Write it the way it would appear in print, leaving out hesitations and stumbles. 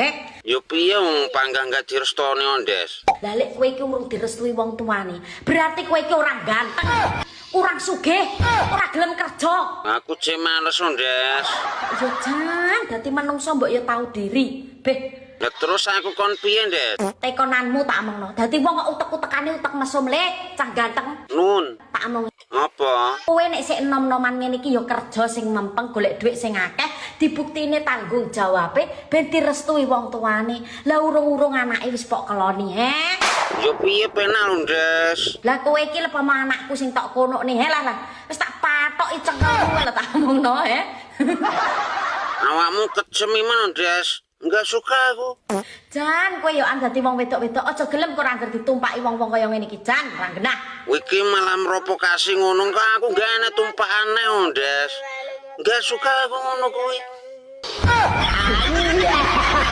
Heh. Yo piye wong panggah gak direstoni, Ndes. Lah lek kowe iki urung direstui wong tuane, berarti kowe iki ora ganteng, kurang sugih, ora gelem kerja. Aku cek males, Ndes. Yo jan, dadi menungso mbok yo tau diri. Beh, Lah terus aku kon piye, Ndes? Tekonanmu tak omongno. Dadi wong kok utek-utekane utek mesum le, cah ganteng. Nun, Tak omong. Apa? Kowe nek sik enom-noman ngene iki ya kerja sing mempeng, golek dhuwit sing akeh, dibuktine tanggung jawabe ben direstui wong tuane. Lah urung-urung anake wis pok keloni, he. Yo piye penak lho, Ndes. Lah kowe iki lepama anakku sing tok konokne, he lah lah. Wis tak patoki cengkelmu lho tak omongno, he. Awakmu kejem iman, Ndes. Enggak suka aku. Jan, kowe yo an dadi wong wedok-wedok aja gelem kok ora angger ditumpaki wong-wong kaya ngene iki, Jan, ora genah. Iki malah mropokasi ngono kok aku gak ana tumpakane, Ndes. Enggak suka aku ngono kuwi.